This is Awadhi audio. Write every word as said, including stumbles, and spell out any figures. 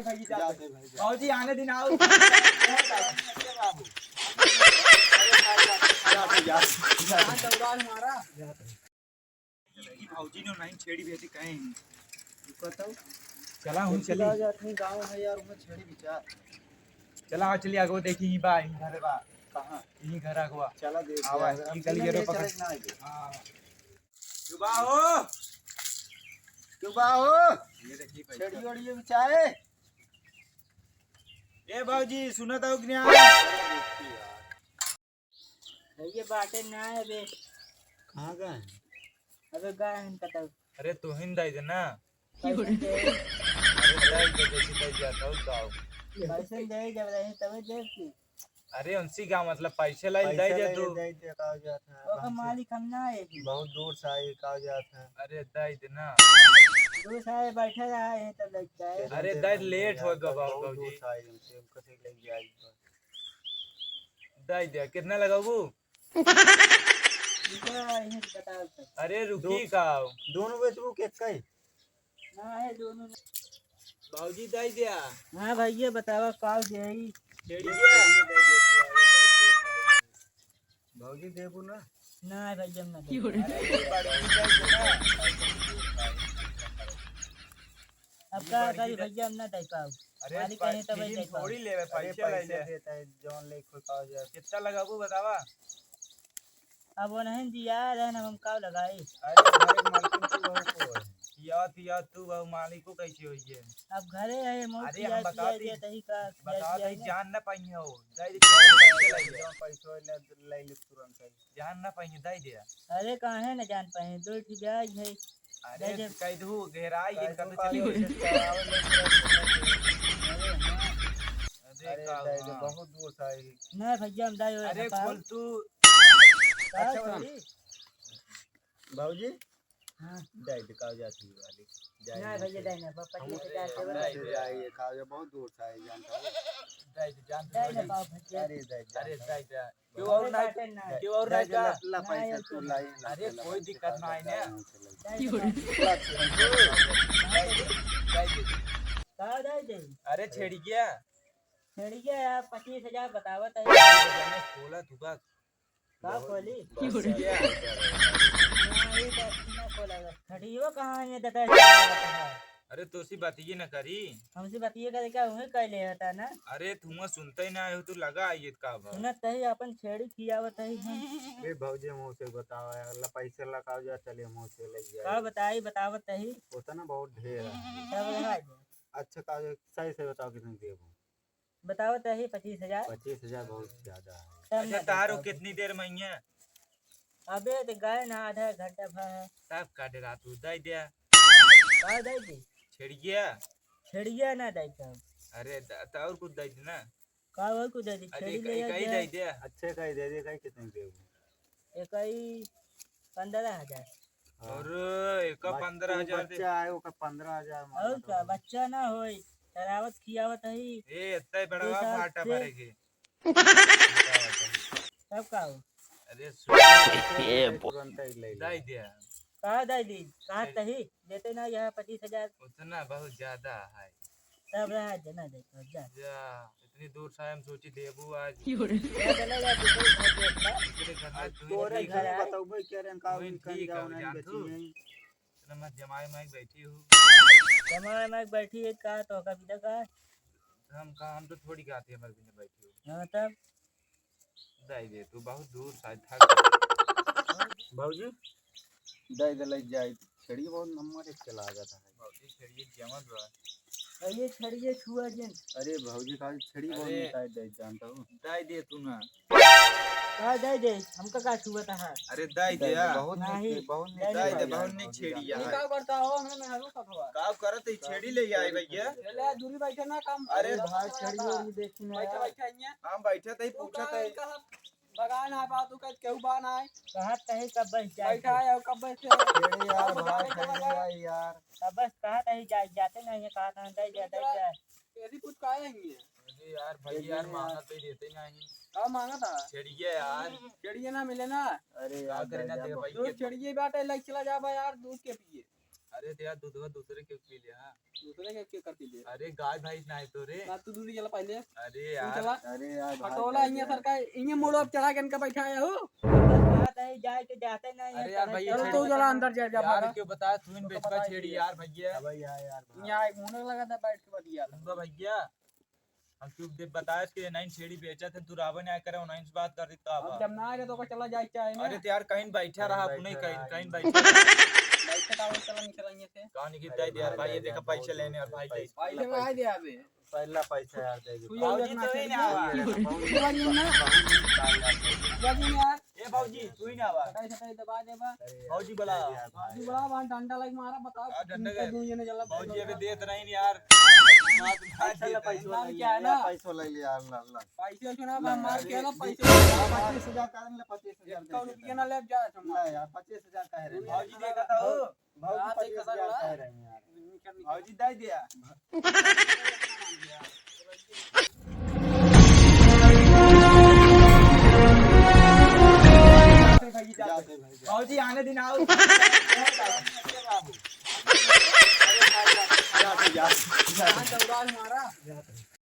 भाई, जा। जाते भाई, जा। बाबूजी, आने दिन आओ। जाते, जाते। ई भौजी ने नहीं छेड़ी बेची कहीं। रुको तो। चला, हम चली। चला जात नहीं, गाँव है यार, उमें छेड़ी बिचार। चला, आओ, चली, आगो देखी, ई बा, ई घर बा। कहाँ? ई घर आगवा। चला देख आवा, यार, ई हम गली चले, गेरो चले पकड़। ना आगे। हाँ। क्यों बा हो? क्यों बा हो? ये देखी भाई। छेड़ी ओड़ी बिचाए। ए भौजी, सुनत हो कि ना? भैया बाटे ना है बे। कहाँ गए हैं? अबे गए हैं कतौ। अरे तू ही न दे दे ना। कैसे दे? अरे दे दे, जैसे दे जाता हूँ गाँव। कैसे दे जब रहे तबे देव की। अरे उनसी गाँव मतलब पैसे लाई दे पैसा दे ले तू। दे दे, का हो जात है? ओकर मालिक हम ना है। बहुत दूर से आए, का हो जात है? अरे दे दे ना। दूर से आए, बैठे रहा है तब लग जाए। अरे दे दे, लेट हो गवा बहुत दूर बाबूजी। से आए, उनसे हम कैसे ले जाए? दे दे, कितना लगाबू? रुको, यहीं बताओ तो। अरे रुकी दो-, का हो? दोनों बेचबू के कई? ना है, दोनों ना। बाबूजी दे दे। हाँ भैया, बतावा का देई? छेड़ी दे। बाबूजी देबू ना? ना भैया, हम ना देबू। अरे, ये बड़ी दे दे ना। अब का करी भैया, हम ना दे पाऊ। अरे, मालिक कहीं तो भाई दे पाऊ। थोड़ी लेवे, अरे, पैसे ले पैसे ले। देता है, जौन ले खुद पाओ जाए। कितना लगाबू बतावा? अब वो नहीं दिया रहन, अब हम का लगाई? अरे, घरे मालकिन तू बहू को है। या, या तू बहू मालिक को कैसे होई है? अब घरे है, मौत अरे, हम बता दी, तही का, बता दी, जान ना पाई हो। जाए दे, जौन पैसे ले, ले ले तुरंत है। जान ना पाई, दे दे। अरे, काहे ना जान पाई? दो ठो ब्याज है। अरे, दे दे। कह दू, घेराई कह इनका दू तो का चली हो गई। अरे, हाँ। अरे, अरे, का दे दे, हुआ? बहुत दूर से आई। ना भैया, हम दाई अरे, ना पाओ। खोल तू। का अच्छा, खोली? बाबूजी? हाँ। दे दे, का जाती वाली? जाए ना ना भैया, से। दे ना, पापा जी हम से अरे, जाते हम वक्त। नहीं दे। जाइए, का जा, बहुत दूर से आए, जानता हूँ। दे दे, जान दे ना दे। पाओ भैया। अरे, दे दे, अरे, जानता हूँ। दे दे। क्यों और अरे, नहीं, बाटे ना। क्यों और दे नहीं दे, का? ला, ला, ना, पैसा ये तू तो लाई, ला, अरे, ला, कोई पैसा दिक्कत का नहीं ना। जाए, उनसे ले जाए। दे दे। ला, दे दे। का दे दे? अरे, छेड़िया। छेड़िया यार, पच्चीस हजार बतावत है। बोला तू बा। का बहुत खोली? बहुत ज्यादा। हाँ, ये तो ना खोला। खटियो कहाँ है, दादा? अरे, तोसी बतिये न करी। हमसे बतिये करे का, उहे कह ले हटा ना। अरे, तुम सुनते ही ना हो, तू लगा आइए का बा? सुनत ही अपन छेड़ी खियावत ही हम। ए, भौजी, हम उसे बतावा, अगला पैसे लगाओ जा, चलिए, हम उसे ले जाए। का बताई, बतावत ही। उतना बहुत ढेर है। सब रहा दे। अच्छा, का सही से बताओ, कितने देबो? बताओ तो ही, पच्चीस हजार। पच्चीस हजार बहुत ज्यादा है। तब अच्छा, ना तारो देता। कितनी देर में है? अबे तो गए ना, आधा घंटा भर है। तब का डरा तू, दे दे। का दे दे? छेड़िया। छेड़िया ना दे तब। अरे द-, तो और कुछ दे दे ना। का और कुछ दे दे? अरे छेड़ी एक, ले एक आ ही जा। दे दे। अच्छे का ही दे दे, का ही कितने के हो? एक ही पन्द्रह हजार। हाँ। और एक बच-, पन्द्रह हजार वो दे। बच्चा है, ओकर पन्द्रह हजार मांगा और था का, वो। बच्चा ना होई, चरावत खियावत हई। ए, इतना ही बड़वा दो साल फाटा से। भरेगी। तब का हो? अरे सुन। ये बो- तुरंत ही ले ले। दे दे। कहा दे दी? कहा अरे। तही? देते ना यहाँ पच्चीस हजार। उतना बहुत ज्यादा है। तब रहा दे, ना दे, तब जा। जा, इतनी दूर से हम सोची देबू आज। जा, चला जा, दूसरे घर पे अपना। दूसरे घर में आज तू ही तोरे ठीक घर है। बतौबे करे का तू ही उनकन ठीक जाओ है, नहीं जान बेची तू। नहीं। इतना मत जमाए माइक बैठी हो। जमाए माइक बैठी है का, तो का बिदा का? हम का, हम तो थोड़ी कहते हैं, हमारे बिना बैठी हो। हाँ, तब? दे दे, तू बहुत दूर शायद थक गई। भौजी, दे दे, ले जाए। छेड़ी बहुत नंबर एक चला जाता है। भौजी, छेड़ी जमत बा। अरे, छेड़िए छुआ जिन। अरे, भौजी का छेड़ी बहुत अरे। निकाल दे, जानता हूँ। दे दे तू ना। का दे दे? हमका का छुआ था? अरे, दे दे, दे दे, यार। बहुत नहीं, निक, बहुत दे निक दे दे, छेड़ी बहुत यार, निक भौजी छेड़ी जानता यार। हूँ। का करता हो? हमें मेहरू का खबर। का करत है? छेड़ी ले आए भैया। ले, दूरी बैठे ना, काम अरे, करे, भाई, काम छेड़ी करता। और भी देखी ना बैठे, यार। बैठे, आइए। हम बैठे थे, तू पूछा कहाँ थे। इनका बगान है, बात तू कहत केहू बा ना है। कहाँ कहीं कब बस जाए बैठा थे? है, और कब बस से? अरे यार, कब भाई, बस से? छेड़ी यार। कब बस कहाँ कहीं जाए, जाते नहीं है, कहाँ कहाँ जाए, जाते जाए। ऐसी कुछ काहे नहीं है? अरे यार, भाई यार, मांगा तो ही देते नहीं। का मांगा था? छेड़िए यार। छेड़िए ना मिले ना। अरे का यार, करे ना दे भाई तू के छेड़िए बाटे, लाइक चला जा भाई यार, दूध के पिए। अरे तो यार, दूधवा दूसरे के पी ले, हाँ। दूसरे के, के कर पी ले? अरे गाय भैंस ना है तो रे। ना, तू दूध चला पहले। अरे तू यार। चला। अरे यार, भाई, हटोला, भाई, इन्हें यार। सरकार, इन्हें मोड़ो अब चढ़ा के इनका बैठा है हो। बात है, जाए के जाते नहीं है, अरे यार, चढ़े भाई, ये चढ़े चलो, छेड़ी तू चला अंदर जा, जा, यार, भागा। क्यों बताया, तू इन तो बेचवा पता ही छेड़ी है। यार, भैया। अबे यार, यार, भागा। यहाँ एक मुंह लगा था, बैठ के बतिया। सुन बा भैया, हम चुप दे बताए कि नहीं छेड़ी बेचत है, तू रावण आया करे, उन्हीं से बात कर देता अब अब। जब ना आ रहे तो ओकर चला जाए चाहे ना। अरे तो यार, कहीं बैठा रहा, कहीं अपने बैठा कहीं, रहा, कहीं कहीं बैठा। बैठा। बैठा था, वो चला नहीं चला यहाँ से। कहाँ निकल जाए यार भाई, ये देखा पैसे लेने और भाई पैसे। पैसे में आ गया अबे। पहला पैसा यार दे दे। तू ये बाबूजी उधर तो ना ही चल। ना आवा। बाबूजी ना। बाबूजी यार। ए बाबूजी, तू ही ना आवा। कटाई सटाई दबा देबा। अरे यार, बाबूजी बुला। दे दे यार भाई। बाबूजी बुला, वहाँ डंडा लग मारा, बताओ। आ, डंडा इनका का? दूँ जने जला बाबूजी अबे देत नहीं यार। अच्छा, ले पैसा ले क्या है लिया, ना? पैसा ले लिया, अल्लाह, अल्लाह। पैसे सुना, ले, मार अरे, के ना, ले, पैसे। पच्चीस हजार का ले, पच्चीस हजार एक दे दे। रुपया ना ले जा, ना यार, पच्चीस हजार का है रे। बाबूजी देखा था वो। बाबूजी, रात एक पच्चीस हजार हजार कह रहे हैं यार। भौजी दे दिया। भौजी, आने दिन आओ। जा, जा, जा।